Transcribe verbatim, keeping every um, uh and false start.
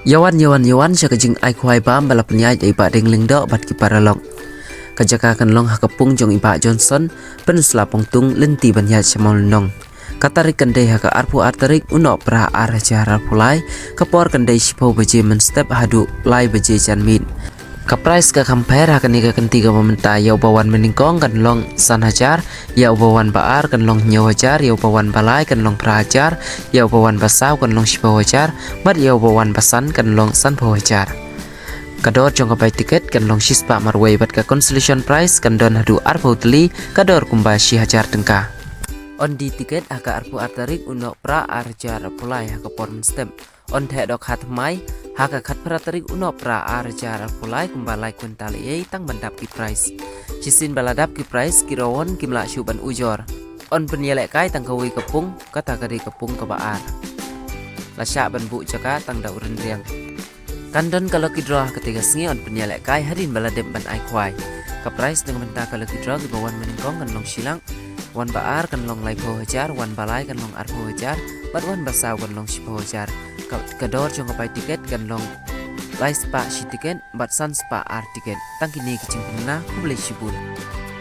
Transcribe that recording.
Ïawan ïawan ïawan sha ka jingai khwai bam ba la pynïaid da i Bah Deng Lyngdoh bad ki paralok. Ka jaka kan long ha ka pung jong i Bah Johnson Pynslapongtung, lynti ban ïaid sha Mawlynnong. Ka tarik kan dei ha ka arphew ar tarik u Nohprah ar hajar arphew lai, ka por kan dei shiphew baje mynstep haduh lai baje janmiet. Ka prize ka kham pher ha kane ka kynti kaba mynta. Ïa uba wan banyngkong kan long san hajar, ïa uba wan ba ar kan long hynñiew hajar, ïa uba wan ba lai kan long phra hajar, ïa uba wan ba saw kan long shiphew hajar, bad ïa uba wan ba san kan long sanphew hajar. Ka dor jong ka bai tiket kan long shispah marwei bad ka consolation prize kan don haduh arphew tylli, ka dor kumba shi hajar tyngka. Yn die tiket ha ka arphew ar tarik u Nohprah ar hajar arphew lai ha ka por mynstep. Yn theh dok ha thymmai ha ka khatphra tarik u Nohprah ar hajar arphew lai kumba lai kwintal ei ei tang ban dap ki prize. Shisien ba la dap ki prize, ki rawon kim lah shuh ban ujor. Yn pynïalehkai tang kawei ka pung, kata ka dei ka pung kaba ar. La shah ban buh jaka tang da u rynriang. Kan don ka lucky draw ha katei ka sngi, yn pynïalehkai hadien ba la dep ban ai khwai. Ka prize na ka bynta ka lucky draw kiba wan banyngkong kan long shi lak, wan ba ar kan long laiphew hajar, wan ba lai kan long arphew hajar, bad wan ba saw kan long shiphew hajar. Ka, ka dor jong ka bai tiket kan long lai spah shi tiket bad san spah ar tiket. Tang kine ki jingpynbna, khublei shibun.